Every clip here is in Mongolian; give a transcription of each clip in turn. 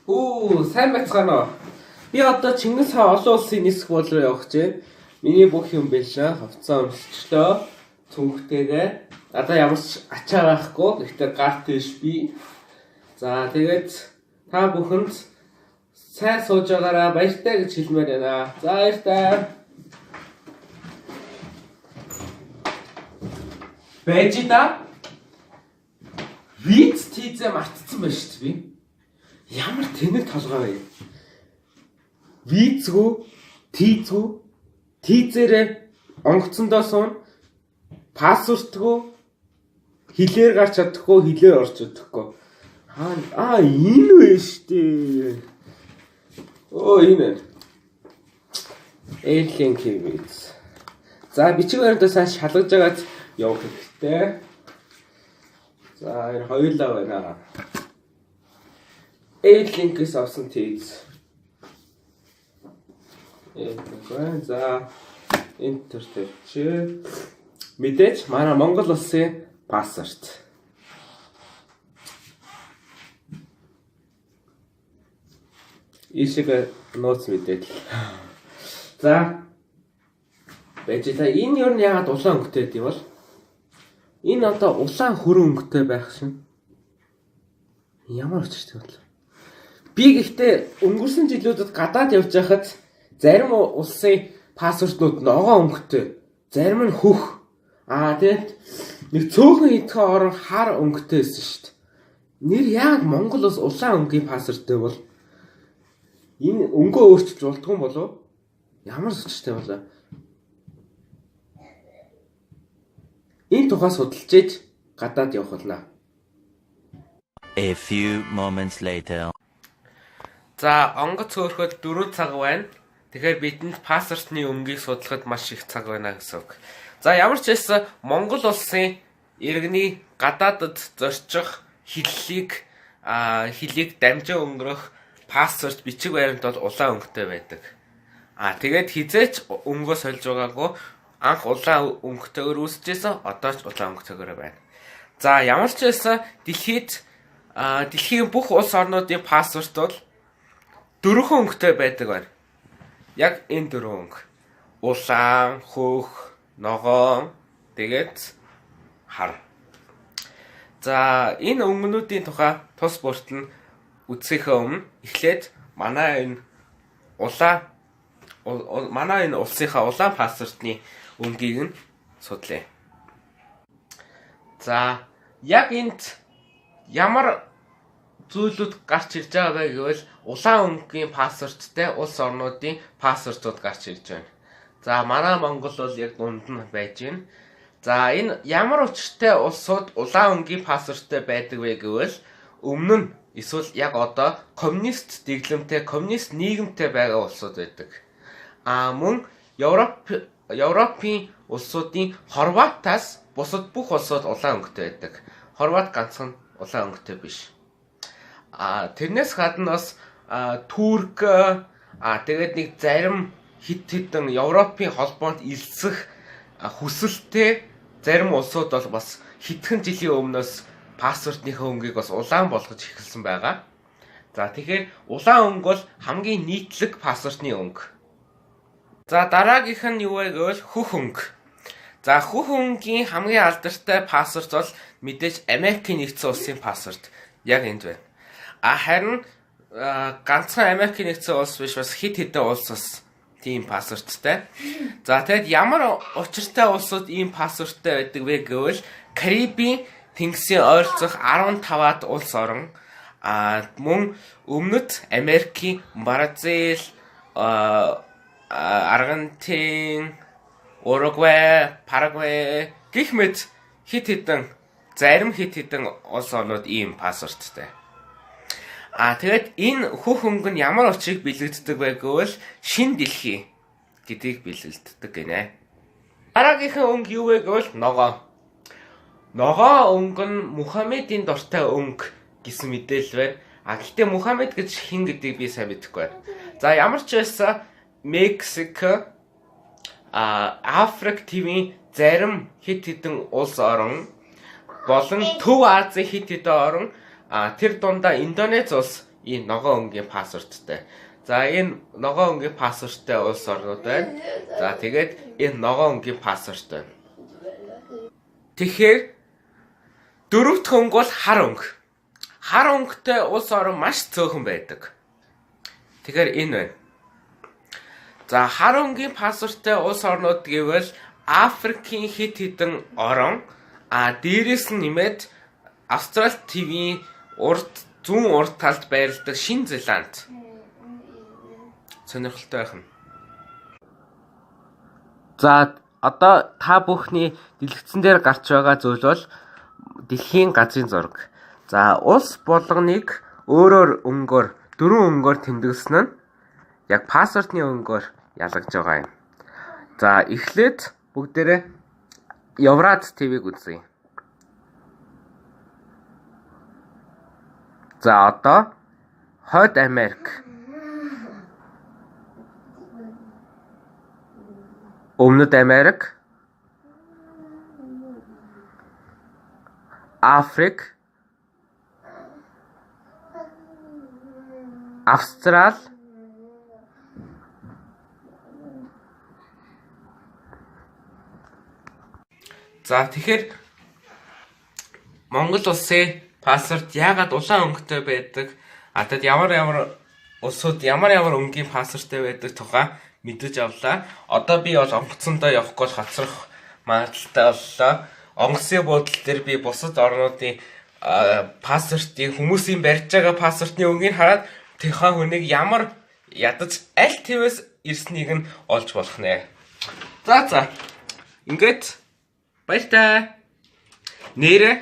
Хүү, сайн байцгаана уу? Би одоо Чингис хаан олон улсын нисэх буудлын руу явах гэж байна. Миний бүх юм бэлэн. Хувцас өмсчлөө. Цүнхтэйгээ. Одоо ямар ч ачаа байхгүй. Гэхдээ гар тийш би. За тэгээд та бүхэнд сайн сууж байгаараа баяртай гэж хэлмээр байна. За баяртай. Байж да. Виз тийзээ мартцсан байж шүү дээ би. Ямар тэнэг толгой вэ? Визгүй, тийзгүй, тийзээрээ онгоцондоо суун, пассвортгүй, хилээр гарч чадахгүй, хилээр орч чадахгүй. Аа энэ вэ шүү дээ. Оо энэ. Airlink виз. За бичиг баримтаа сайн шалгаж байгаад явах хэрэгтэй. За энэ хоёулаа байна. Airlink-ээс авсан тийз. Airlink байна. За enter тавьчих. Мэдээж манай Монгол улсын паспорт. Ийшээ нууц мэдээлэл. За байж та энэ ер нь яагаад улаан өнгөтэй байд юм бол? Энэ одоо улаан хөрөн өнгөтэй байх шин. Ямар учиртай бол? Би гэхдээ өнгөрсөн жилүүдэд гадаад явж байхад зарим улсын паспортнууд ногоон өнгөтэй, зарим нь хөх. Аа тэгээд нэг цөөхөн идхэн орон хар өнгөтэй байсан шүү дээ. Нэр яагаад Монгол улс улаан өнгийн паспорттой бол? Энэ өнгөө өөрчилж болдгоо юм болов? Ямар сүчтэй болоо? Энэ тухай судалж ээж гадаад явах болно. A few moments later. За онгоц хөөрөхөд 4 цаг байна. Тэгэхээр бидэнд паспортны өнгийг судлахад маш их цаг байна гэсэн үг. За ямар ч байсан Монгол улсын иргэний гадаадад зорчих хиллийг хилийг дамжин өнгөрөх паспорт бичиг баримт бол улаан өнгөтэй байдаг. А тэгээд хизээч өнгөө сольж байгаагүй анх улаан өнгөтэйгээр үүсэжсэн, одоо ч улаан өнгөтэйгээр байна. За ямар ч байсан дэлхийд дэлхийн бүх улс орнуудын паспорт бол дөрвөн өнгөтэй байдаг байна. Яг энэ дөрвөн өнгө. Улаан, хөх, ногоон, тэгээд хар. За энэ өнгөнүүдийн тухай тус бүрт нь үзэхээ өмнө эхлээд манай энэ улаан манай энэ улсынхаа улаан паспортны өнгийг нь судлаа. За яг энд ямар зүйлүүд гарч ирж байгаа вэ гэвэл улаан өнгийн паспорттай улс орнуудын паспортууд гарч ирж байна. За манай Монгол бол яг дунд нь байж байна. За энэ ямар учиртай улсууд улаан өнгийн паспорттай байдаг вэ гэвэл өмнө нь эсвэл яг одоо коммунист дэглэмтэй, коммунист нийгэмтэй байгаа улсууд байдаг. А мөн Европын улсуудын Хорватаас бусад бүх улсууд улаан өнгөтэй байдаг. Хорват ганцхан улаан өнгөтэй биш. А тэрнээс гадна бас Турк, тэгээд нэг зарим хит хитэн Европын холбоонд элсэх хүсэлтэй зарим улсууд бол бас хэдхэн жилийн өмнөөс паспортныхоо өнгийг бас улаан болгож эхэлсэн байгаа. За тэгэхээр улаан өнгө бол хамгийн нийтлэг паспортны өнгө. За дараагийнх нь юу вэ гэвэл хөх өнгө. За хөх өнгийн хамгийн алдартай паспорт бол мэдээж Америкийн нэгдсэн улсын паспорт яг энд байна. А харин ганцхан Америкийн нэгдсэн улс биш, бас хит хитэн улс бас тийм паспорттай. За тэгэд ямар учиртай улсууд ийм паспорттай байдаг вэ гэвэл Карибын тэнгисийн ойролцоох 15-аад улс орон, мөн өмнөд Америкийн Бразил, Аргентин, Уругвай, Парагвай гэх мэт хит хитэн зарим хит хитэн улс орнууд ийм паспорттай. А тэгээд энэ хөх өнгө нь ямар учрыг бэлэгддэг вэ гэвэл шин дэлхий гэдгийг бэлгэлддэг гинэ. Дараагийнхын өнгө юу вэ гэвэл ногоон. Ногоон өнгө нь Мухаммедийн дуртай өнгө гэсэн мэдээлэл байна. А гэхдээ Мухаммед гэж хэн гэдгийг би сайн мэдэхгүй байна. За ямар ч байсан Мексик, Африк твийн зарим хит хитэн улс орон болон Төв Азийн хит хитэн орон, тэр дундаа Индонез улс ийм ногоон өнгийн паспорттой. За, энэ ногоон өнгийн паспорттой улс орнууд байна. За, тэгээд энэ ногоон өнгийн паспорт байна. Тэгэхээр дөрөв дэх өнгө бол хар өнгө. Хар өнгөтэй улс орон маш цөөхөн байдаг. Тэгэхээр энэ байна. За, хар өнгийн паспорттой улс орнууд гэвэл Африкийн хэд хэдэн орон, а дээрээс нь нэмээд Австрали тивийн урд зүүн урд талд байрладаг Шинэ Зеланд. Сонирхолтой байх нь. За, одоо та бүхний дэлгэцэн дээр гарч байгаа зүйл бол дэлхийн газрын зураг. За, улс болгоныг өөрөөр өнгөөр, дөрвөн өнгөөр тэмдэглэсэн нь яг паспортны өнгөөр ялгаж байгаа юм. За, эхлээд бүгдээрээ Евраз тивийг үзье. За, одоо Хойд Америк, Өмнөд Америк, Африк, Австрал, За, тэгэхээр Монгол улсын паспорт яагаад улаан өнгөтэй байдаг? А тэгэд ямар ямар улсууд ямар ямар өнгийн паспорттай байдаг тухай мэдэж авлаа. Одоо би бол онгоцондоо явахгүй бол хоцрох магадлалтай боллоо. Онгоцны буудлын дээр би бусад орнуудын паспортын, хүмүүсийн барьж байгаа паспортны өнгийг хараад тухайн хүнийг ямар ядаж аль твээс ирснийг нь олж болох нэ. За. Ингээд баяртай. Нэрээ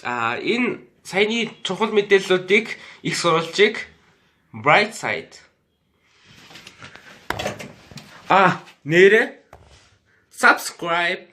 энэ саяны чухал мэдээллүүдийг их сурвалжийг Bright Side. Нэрээ subscribe.